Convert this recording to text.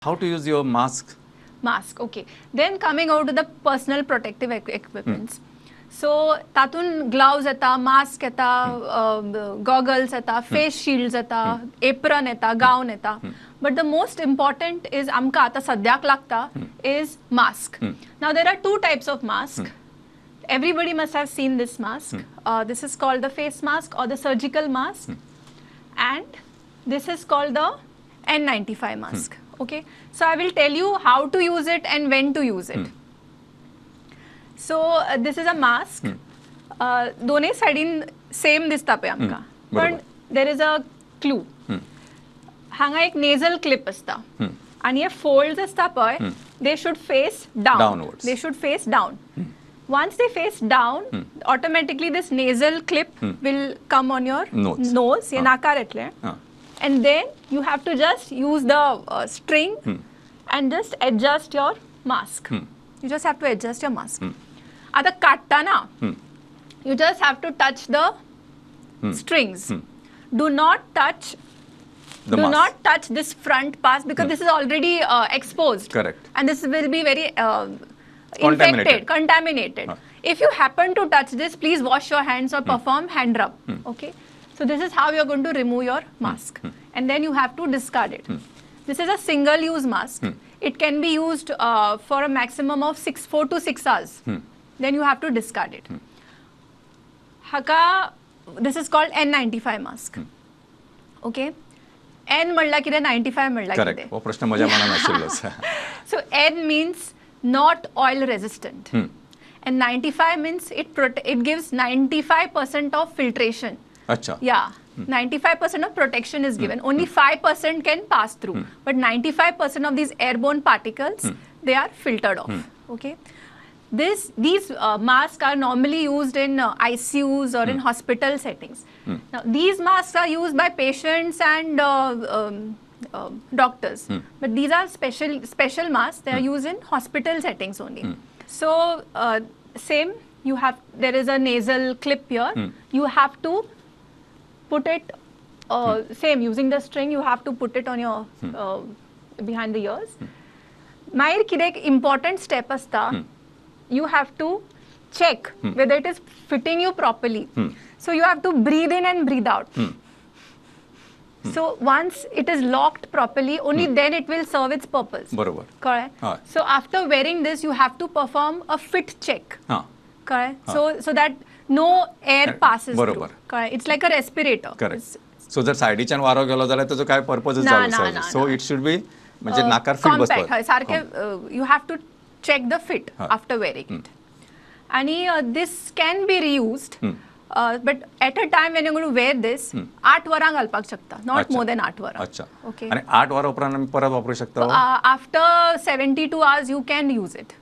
How to use your mask? Mask, okay. Then coming out to the personal protective equipments. So तातून gloves येता, mask येता, goggles येता, face shields येता, apron येता, गावन येता. But the most important is, आमकां आतां सद्याक लागता, is mask. Now there are two types of mask. Everybody must have seen this mask. This is called the face mask or the surgical mask, and this is called the N95 mask. Okay, so I will tell you how to use it and when to use it. So this is a mask. दोन्ही सायडीन same दिसता पळय आमकां, पण there is a clue. हांगा एक nasal clip आसता आनी हे फोल्ड्स आसता पळय, they should face down. Downwards. They should face down. Once they face down, automatically this nasal clip will come on your nose. Nose. हे नाकार येतलें and then you have to just use the string and just adjust your mask. You just have to adjust your mask. आता काडटाना you just have to touch the strings. Do not touch the do mask. Not touch this front part because this is already exposed. Correct. And this will be very contaminated. Infected, contaminated. If you happen to touch this, please wash your hands or perform hand rub. Okay. So this is how you are going to remove your mask, and then you have to discard it. This is a single use mask. It can be used for a maximum of 4 to 6 hours. Then you have to discard it. हाका, this is called N95 mask. Okay. N म्हणला कितें, 95 म्हणला correct कितें? हो प्रश्न म्हज्या मनान आशिल्लोच. So N means not oil resistant. And 95 means it gives 95% of filtration. अच्छा. Yeah. 95% of protection is given. Only 5% can pass through. But 95% of these airborne particles, they are filtered off. Okay. These masks are normally used in ICUs or in hospital settings. Now, these masks are used by patients and doctors. But these are special masks. They are used in hospital settings only. So, same, you have there is a nasal clip here. You have to put it same using the string. You have to put it on your behind the ears. मागीर कितें एक important step आसता, you have to check whether it is fitting you properly. So you have to breathe in and breathe out. So once it is locked properly, only then it will serve its purpose. बरोबर कळ्ळें? हय. So after wearing this, you have to perform a fit check. हां कळ्ळें? So that no air passes through. बरोबर. कळ्ळें? It's like a respirator. Correct, so जर सायडीच्यान वारो गेलो जाल्यार ताचो काय पर्पजच ना, जालो. ना, ना, सो ना. It should be म्हणजे नाकार फिट कॉम्पॅक्ट, बसपाक. हय, सारकें. You have to check the fit after wearing it. आणि this can be reused, but at a time when you gonna wear this, 8 वरां घालपाक शकता, not more than 8 वरां. अच्छा. ओके. आणि 8 वरां उपरांत आमी परत वापरू शकता? After 72 hours you can use it.